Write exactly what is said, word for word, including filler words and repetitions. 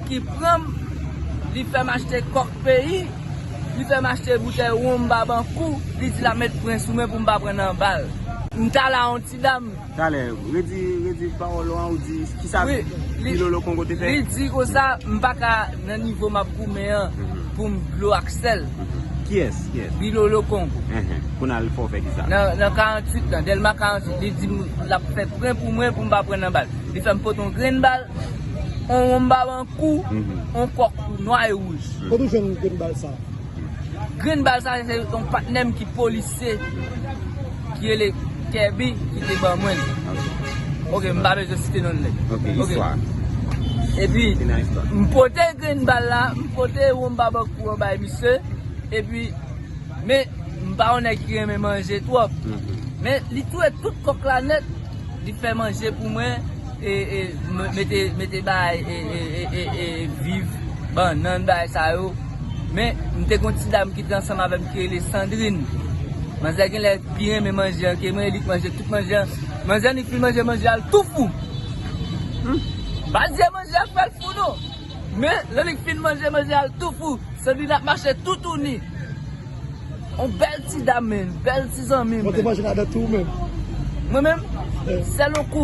ki pran m, li fè m achte kòk peyi, li fè m achte boutèy wonm Babankou, li di l ap met pwen sou mwen pou m pa pran nan bal. M t al a yon ti dam. Talè, redi, redi pawòl ou an, ou di, kisa Wi, li, Bilolo Kongo te fè? Li di konsa, m pa ka nan nivo m ap goumen an Mhm. pou m dlo ak sèl. Mhm. Kiyès? Kiyès? Bilolo Kongo. Enhen. Kounye a l fè w fè kisa? Nan, nan karanntuit lan, Dèlma karanntuit, li di m l ap fè pwen pou mwen pou m pa pran nan bal. Li fè m pote yon grenn bal, yon wonm Babankou, Mhm. yon kòk nwa e wouj. Kote w jwenn grenn bal sa? Grenn bal sa, se yon patnè m ki polisye, ki rele Kèbi, ki te ban mwen l. Ok, m pa bezwen site non l. Ok, Ok. istwa. Epi, Fini istwa. m pote grenn bal la, m pote wonm Babankou an bay misye, epi, men, m pa yon nèg ki renmen manje twòp. Mhm. Men, li touye tout kòk la nèt, li fè manje pou mwen, e, e, m-, mete, mete bagay, e, e, e, e, e, viv, bannann, bagay sa yo. Men, m te gon ti dam ki te ansanm avè m ki rele Sandrine. Manzè genlè pi renmen manje an ke mwen, li k manje tout manje an. Manzè an li fin manje, manje a l tou fou. Hmm. Pa di manje a fè l fou non. Men, lè li fin manje, manje a l tou fou. Sandrine ap mache toutouni. On bèl ti dam, men, bèl ti zanmi, Mwen te men. manje ladan tou menm. Mwen menm, Eh. sèl on kou